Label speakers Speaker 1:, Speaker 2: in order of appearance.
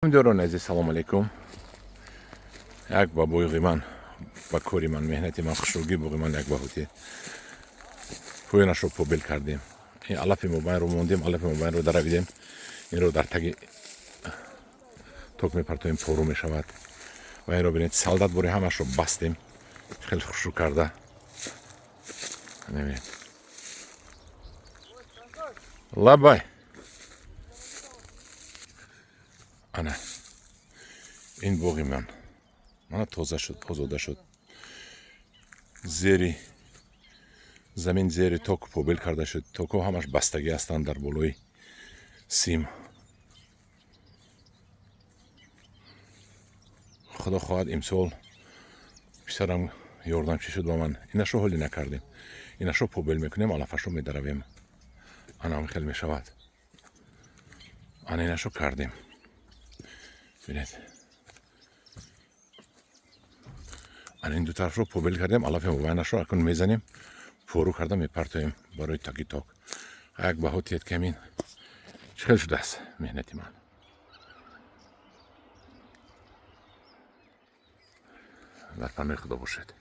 Speaker 1: Дорони азиз, салому алейкум. Як ба боғи ман, ба кори ман, меҳнати ман, хушрӯгии боғи ман як баҳути поёнашро побел кардем. Ин алафи мобайнро мондем, алафи мобайнро даравидем. Инро дар таги ток мепартоем, пору мешавад. Ва инро бинед, солдат бори ҳамашро бастем, хеле хушрӯ карда. Мебинед. Лабай. Ана ин боғи ман мана тоза шуд, озода шуд. Зери замин, зери ток побел карда шуд. Токҳо ҳамаш бастагӣ ҳастанд дар болои сим. Худо хоҳад, имсол писарам ёрдамчӣ шуд ба ман. Инашро ҳолӣ накардем, инашро побел мекунем, алафашро медаравем. Ана ҳам хел мешавад. Ана инашро кардем. Бинед, ана ин ду тарафро побел кардем, алафи мобайнашро акнун мезанем, пору карда мепартоем барои таги ток. Як баҳо тиҳед, ки ҳамин чӣ хел шудааст меҳнати ман. Дар паноҳи Худо бошед.